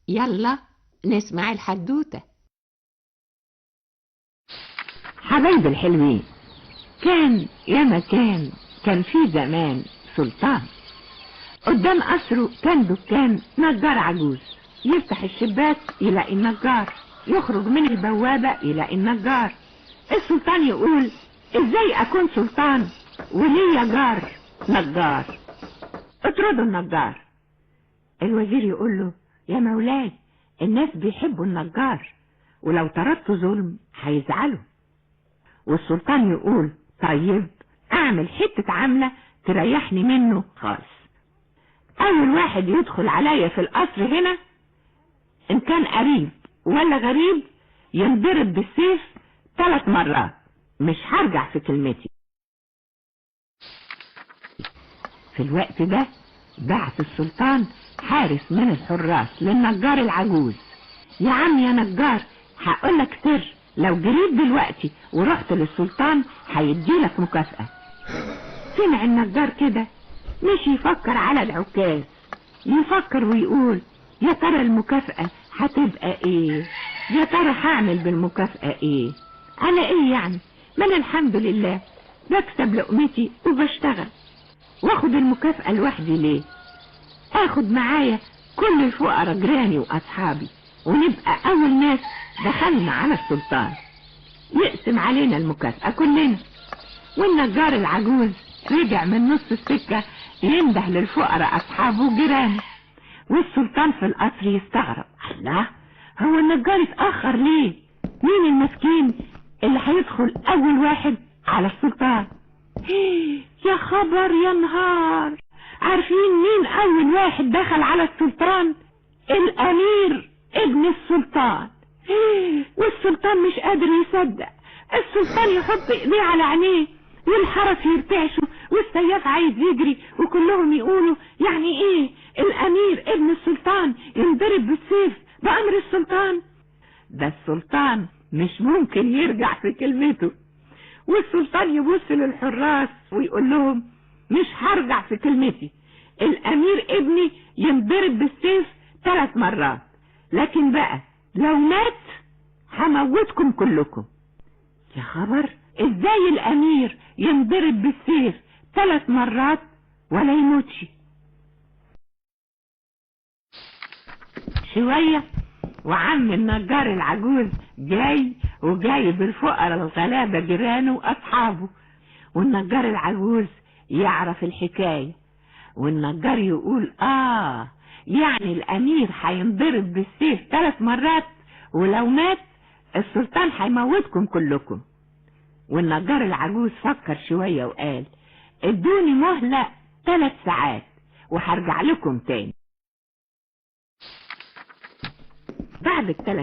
يلا نسمع الحدوتة. حبايب الحلوين، كان يا مكان، كان في زمان سلطان. قدام قصره كان دكان نجار عجوز. يفتح الشباك يلاقي النجار، يخرج من البوابة يلاقي النجار. السلطان يقول: ازاي اكون سلطان وليا جار نجار؟ اطردوا النجار. الوزير يقول له: يا مولاي، الناس بيحبوا النجار، ولو طردته ظلم هيزعلوا. والسلطان يقول: طيب اعمل حتة عاملة تريحني منه خالص. اول واحد يدخل عليا في القصر هنا، ان كان قريب ولا غريب، ينضرب بالسيف 3 مرات، مش هرجع في كلمتي. في الوقت ده بعت السلطان حارس من الحراس للنجار العجوز: يا عم يا نجار، هقولك سر، لو جريت دلوقتي ورحت للسلطان هيديلك مكافأة. سمع النجار كده، مش يفكر على العكاز، يفكر ويقول: يا ترى المكافأة هتبقى ايه؟ يا ترى هعمل بالمكافأة ايه؟ انا ايه يعني؟ ما انا الحمد لله بكسب لقمتي وبشتغل، واخد المكافأة لوحدي ليه؟ اخد معايا كل الفقراء جيراني واصحابي، ونبقى اول ناس دخلنا على السلطان، يقسم علينا المكافأة كلنا. والنجار العجوز رجع من نص السكة ينده للفقراء اصحابه وجيرانه. والسلطان في القصر يستغرب: الله، هو النجار اتأخر ليه؟ مين المسكين اللي هيدخل اول واحد على السلطان؟ يا خبر يا نهار، عارفين مين اول واحد دخل على السلطان؟ الامير ابن السلطان. والسلطان مش قادر يصدق. السلطان يحط ايديه على عينيه، والحرس يرتعشوا، والسياف عايز يجري، وكلهم يقولوا: يعني ايه الامير ابن السلطان ينضرب بالسيف بامر السلطان؟ ده السلطان مش ممكن يرجع في كلمته. والسلطان يبص للحراس ويقول لهم: مش هرجع في كلمتي، الامير ابني ينضرب بالسيف 3 مرات، لكن بقى لو مات هموتكم كلكم. يا خبر، ازاي الامير ينضرب بالسيف 3 مرات ولا يموتش؟ شوية وعم النجار العجوز جاي، وجايب الفقراء الغلابة جيرانه واصحابه. والنجار العجوز يعرف الحكاية، والنجار يقول: يعني الامير هينضرب بالسيف 3 مرات، ولو مات السلطان هيموتكم كلكم. والنجار العجوز فكر شوية وقال: ادوني مهلة 3 ساعات وهرجع لكم تاني. بعد 3